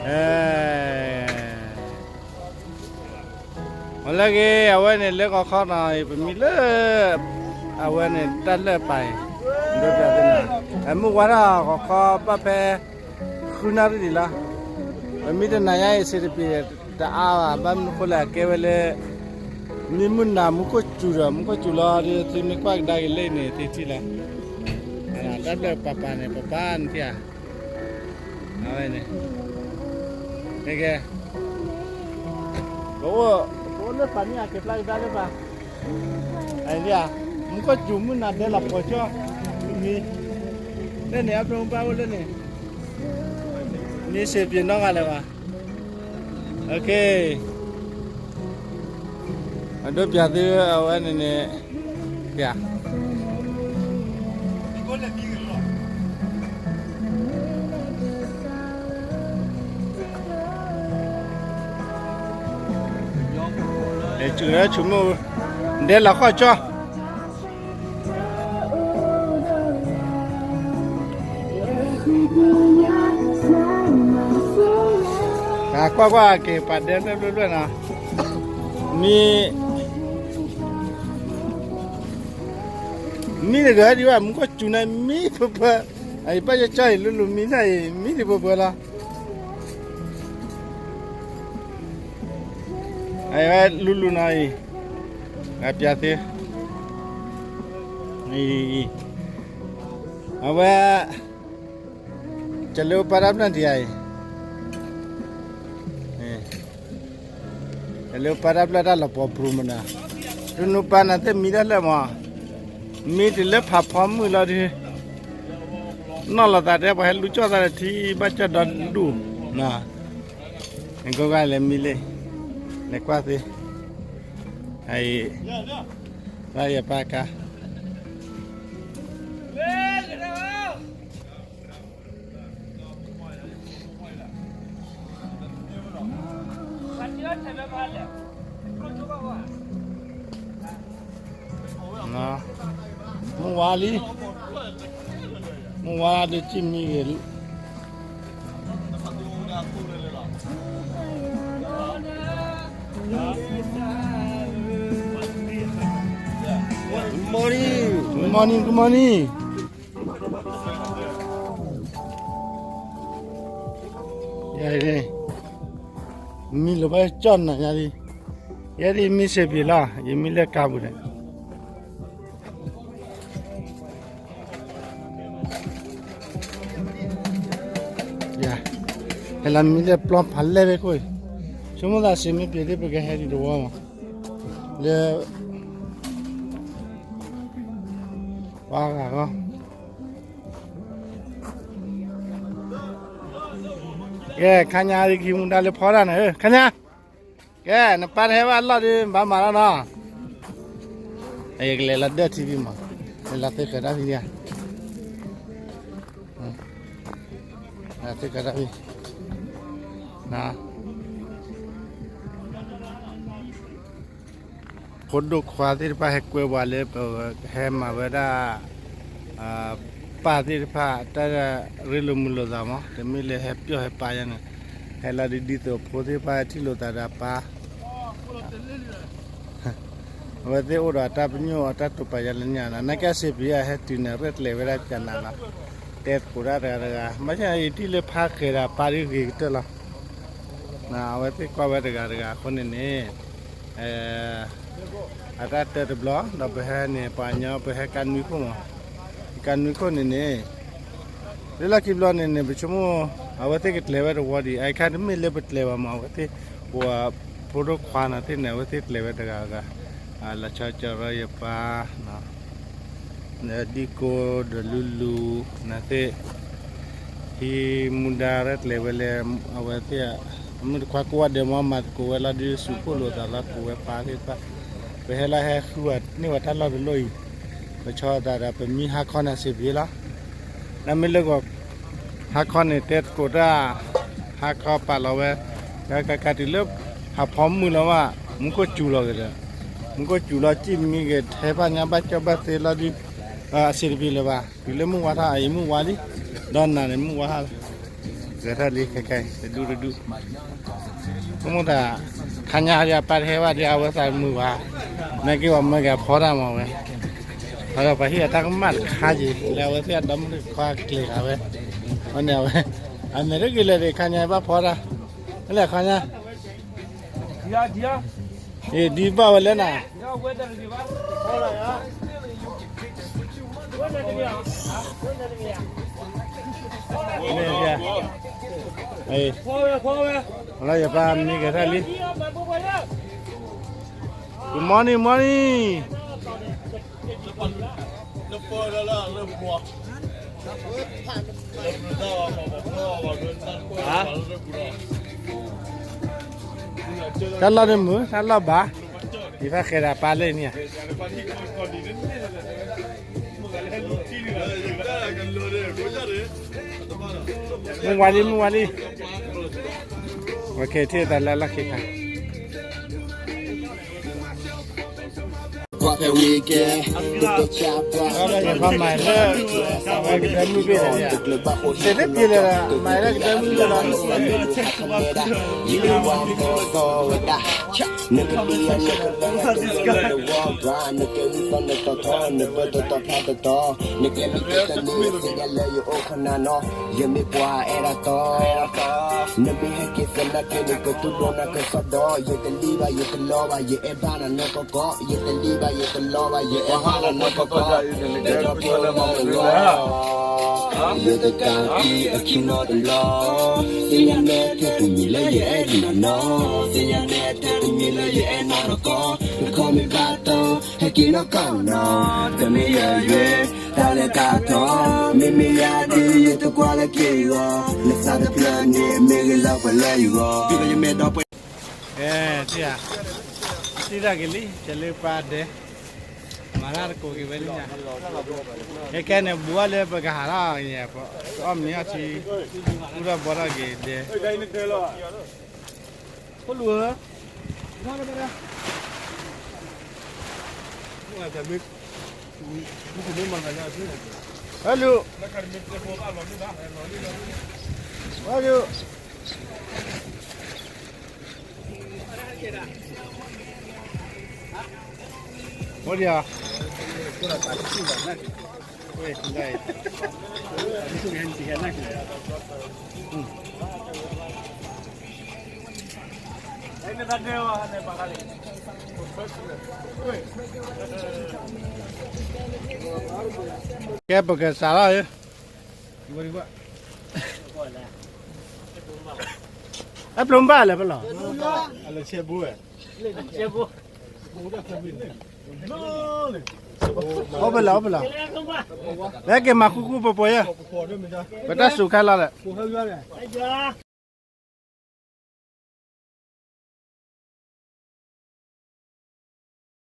အဲ အလၢဂ့ၤ အဝဲန့ၣ်လၢကီၢ်ခီနီၤ ပမံလၢ အဝဲန့ၣ်တၢ်လၢၢ်ပာ်အံၤ ဒိပၠးသ့နီၤ အမုၢ်ဝါထီၣ်ကီၢ်ခီဘၣ်ဖဲ ဃုနၣ်ရံၣ်ဒံးလီၤ ပမံတနၤညါအံၤ စ့တပံၤ တအါဘၣ် ဘၣ်မနုၤဃိလဲၣ် အကဲဝဲလၢ မံမုၢ်နၤမူခိၣ်စူၤဒီး မူခိၣ်စူၤလီၤဒီး သုမ့ၢ်ကွၢ်ကဒါက့ၤလၢအံၤန့ၣ် သုထံၣ်လီၤ တၢ်လၢၢ်ပာ်ပာ်န့ၣ် ပပာ်နထံၣ်ဧါ အဝဲန့ၣ် ကဲ ပအိၣ် ပအိၣ်လၢပာ်န့ၣ် အက့ၤဖျါကဒါလၢပာ် အံၤ မူခိၣ်စူၤမုၢ်နၤဒဲးလီၤပှီၤကၠီ မံ လၢန့ၣ် အပျိဘၣ်အိၣ်လၢန့ၣ် မံစ့ပ့ၤနီၣ်ဂၤလၢၤဘၣ် အဒိပၠးသုအဝဲန့ၣ်န့ၣ် ပၠး စူၤလၢဆူမုၢ် ဒဲးလီၤဃီၣ်ကၠီ ကွၢ်ကွၢ်က့ၤ ပာ်ဒဲးဖျၢၣ်ဖျၢၣ်ဖျၢၣ်နီၤ မံ မံတဂၤဒံးဘၣ် မူခိၣ်စူၤန့ၣ် မံဖၢဖၢ အအံၤဘၣ်ကၠီအံၤ လူလူမံတၢ်အံၤ မံဒံးဖၢဖၢလီၤ အဝဲလူလူနီၤအံၤ အပၠးသ့ အဝဲ ကလၢပာ်တၢ်ဖျၢၣ်ဒံးအံၤ ကလၢပာ်တၢ်ဖျၢၣ်တၢ်လီၤပှီၤပြူမနၤ တနူပာ်နၤသ့ၣ်မံတၢ်လၢာ်မး မံတုၤလၢဖးဖီမုၢ်လီၤဒုး နီၢ်လီၤသးတဲ ပှၤဟဲလူၤကၠီၣ်သးဒီးထံဘၣ်ကၠီၣ်ဒီဒူၣ် နကိးဂၤလဲၤမံလံ လဲၤကွၢ်သ့ အံၤ ဘၣ်ယပၢ်ကါ မုၢ်ဝါလံ မုၢ်ဝါဒီးစံၣ်မံဂ့ၤ Good morning, good morning. ယဲဒၣ် မံလီၤဘၣ်ကၠီၣ်နၤယဲဒၣ် ယဲဒၣ်မံစ့ပံၤလီၤ ယမံလၢကါပူၤဒီး ဟဲလီၤမံလၢပျီဖးလဲၢ်ဖဲခိၣ်အံၤ ဆိကမိၣ်သးစ့မ့ၢ်ပှဲၤသ့ၣ် ပကဟဲဒံးတဝီမး လၢ ပှၤဂၤဂီၢ် ကဲ ခါညါအံၤ ကဟံးမူဒါလၢဖီတၢ်န့ၣ် ခါညါ ကဲ နပၢ်တဟဲဘၣ်အလီၢ်ဒီး ဘၣ်မၤလီၤနီၤ ယကလဲၤလီၤဒၢၣ်ထံဖံမး လဲၤလီၤသ့ၣ်ဃဲၤတၢ်ဖံဧါ သ့ၣ်ဃဲၤတၢ်ဖံ ဖိဒိၣ်ခွါသ့ၣ်တဖၣ်ဟဲကွဲပှၤလၢ ပဟဲမၤဝဲဒၣ် ပၢ်သ့ၣ်တဖၣ် တၢ်ရ့လိာ်မုာ်လိာ်သးမး တမ့ၢ်လၢဟဲပျီၢ်ဟဲပၢ်ယါန့ၣ် ဟဲလီၤဒ်ဒ်သိးဖိသ့ၣ်တဖၣ်ထံၣ်လိာ်သးဒီးပၢ် အဝဲသ့ၣ်အိၣ်ဒီးအတၢ်ပညိၣ်အတၢ်တိာ်ပာ်ယါလၢညါနီၤ နာ်က့စ့ပံၤယါဟဲတုၤန့ၣ် ရဲၣ်ကျဲၤဝဲဒၣ်ကနၤနီၤ တဲသကိးတၢ်တဂၤတဂၤ ဘၣ်ဆၣ်ယထံၣ်လၢဖါဃဲၤဒီးပၢ်ဒ်ဂ့ၤကတၢၢ်လီၤ အဝဲသ့ၣ်ကွၢ်ဝဲတဂၤတဂၤအဃိန့ၣ်န့ၣ် အတၢ်တၢတဘျီ ဒီးပဟဲန့ၣ် ပှၤကညီပဟဲကါနွံခိၣ်မး ကါနွံခိၣ်န့ၣ်န့ၣ် လၢလီၢ်ခံဘျီန့ၣ်န့ၣ် ပဆိကမိၣ် အဝဲသ့ၣ်ကကျဲၤဝဲတဝီဒံး အခါတမ့ၢ်လၢပကျဲၤဘၣ်မး အဝဲသ့ၣ် ပှၤဖိဒိၣ်ခွါန့ၣ်သ့ၣ်န့ၣ် အဝဲသ့ၣ်ကျဲၤဝဲတဂၤဂၤ လီၤဆီကၠီၤရၢယပၢ် ဒံကိဒီးလူလူ နသ့ၣ် ဟံးမူဒါရဲၣ်ကျဲၤဝဲလၢ အဝဲသ့ၣ် မုၢ်တခွါကိးဂၤဒဲးမ့ၢ်မၤသကိးဝဲလီၤဒုး စူးဖှိၣ်လိာ်သးလီၤ ကိးဝဲပၢ်သ့ၣ်တဖၣ် ပဟဲလၢဟဲဃုန့ၢ်ဝဲတၢ်လီၢ်တလီၢ်အံၤ ပဆီသးဒီးပမံဟါခီန့ၣ်စ့ပံၤလီၤ နမ့ၢ်လၢဂီၤ ဟါခီန့ၣ် တဲသကိးတၢ် ဟါခီပာ်လီၤဝဲ ကကကတုၤလၢ ဟးဖီမုၢ်လီၤဘၣ် မူခိၣ်စူၤလီၤက့ၤဒီး မူခိၣ်စူၤလီၤ စံၣ်မံဂ့ၤ ထဲဖၣ်ညါဘၣ်ကၠီဘၣ်သ့လီၤဒုး အစ့တပံၤလၢၤဘၣ် တုၤလၢမုၢ်ဝါထီၣ်အံၤ မုၢ်ဝါလံ ဒီးနၤန့ၣ် မုၢ်ဝါထီၣ်လီၤ ဂဲၤထၢၣ်လံ ခဲခဲ တဒူၣ်တဒူၣ်, မ့ၢ်တၢ် ခါညါဒီးအပၢ်တဟဲဘၣ်ဒီး အဝဲသးမုာ်ဘၣ်, နာ်က့ၤပှၤမၢက့ၤအဖီတၢ်မ့ၢ်ဝဲ, ဒီးပှၤဟ့ၣ်အတၢ်ကမၣ်တခါက့ၤ လၢအဝဲသ့ၣ်အဒီမုၣ်တခွါကျဲၤဃာ်ဝဲ, ဝဲန့ၣ်အဝဲ, အမဲာ်တဂ့ၤလၢၤဒီး ခါညါဘၣ်ဖီတၢ်, လၢခါညါ ဒ်ဘၣ်ဝဲလၢနၤ, လၢယပၢ်မံကထၢၣ်လံ, Good morning, morning. တၢ်လီၢ်န့ၣ်မုာ် တၢ်လီၢ်ဘၣ်, ယဖးဃဲၤဒီးပၢ်လၢန့ၣ်ဧါ, မုၢ်ဝါလံ မုၢ်ဝါလံ, ဝဲခဲထံၣ်တၢ်လၢလီၢ်ခံခါ ကွၢ်ဖဲဝံၤကဲ, တၢ်လီၢ်ယဖးမၤလၢ, အဝဲကဒၢမုၢ်ဘ့ၣ်လၢ, တၢ်တပျံၤလၢၤဒီး မၤလၢကဒၢမုၢ်ဘ့ၣ်လီၤ, ယဝၤမီၤသီဝဲဒၣ်, နကဘံယၤနကလၢနကလၢနဝီဘၣ်, နကဲဝံသီနတီၤထီ နဘၢတီတီဖျါတီတီ, နကဲမ့ၢ်ကဲတနံၤ သ့ၣ်ညါလၢယအိၣ်ခိးနၤနီၤ, ယမ့ၢ်ပှၤအဲၣ်ဒိးတီ နမ့ၢ်ဟဲက့ၤသနာ်က့န့ၣ် ကသူၣ်ဒိၣ်နၤကစီဒီ, ယတလံၣ်ဘၣ်ယတလီဘၣ် ယအဲၣ်ဘၣ်နၤနီၢ်ကီၢ်ကီၢ်, ယတလံၣ်ဘၣ်ယတလီဘၣ် ယအဲၣ်ဘၣ်နၤနီၢ်ကီၢ်ကီၢ်, ယဒီပုၢ်ဝဲၢ်လၢယဂီၢ်, ယတကးကံအခံနီတဘျီ, သ့ၣ်ညါနဲထဲတမံၤလၢယအဲၣ်ဒိးနၤနီၤ, သ့ၣ်ညါနဲထဲတမံၤလၢယအဲၣ်နၤနီၢ်ကီၢ်, တခီမ့ၢ်ဘၣ်တီ ဟဲက့ၤနီၢ်ကီၢ်နီၤ, တမ့ၢ်ယဲၢ်ယွဲၢ် တၢ်လဲၤတၢ်ထီ, မ့မ့ၢ်ယၤဒုး ယတကွၢ်လၢက့ၤဂီၤ, နသးတဖျၢၣ်န့ၣ် မ့ၢ်ဂ့ၤလီၤပှၤလၢယဂီၢ်, ယမ့ၢ်ဒီပုၢ်ဝဲၢ်, ကဲ, ထံၣ်, ထံၣ်တၢ်က့ၤလံ ကဲလၢပၢ်ဒဲး, မၤတၢ်တကိးက့ၤဝဲလံညါ, ခဲခဲန့ၣ် ဘူးဘၣ်လၢပကဟးထီၣ်ညါ, အီၣ်မ့ၤအီထံ, ကူၣ်ထီၣ်ဘီထီၣ်က့ၤဒဲး ဟဲလူၤ, ဟဲလူၤ, အိၣ်ဒံးဧါ, ကဲ ပကစးထီၣ်, အပျိဘၣ်လၢပလီၤ, အိၣ်ဖဲလီၤ အိၣ်ဖဲလီၤ, လၢက့ၤမၤဃူဃူဖိးဖိးယဲ, ပတၢ်စူၤခဲလၢာ်လဲၣ်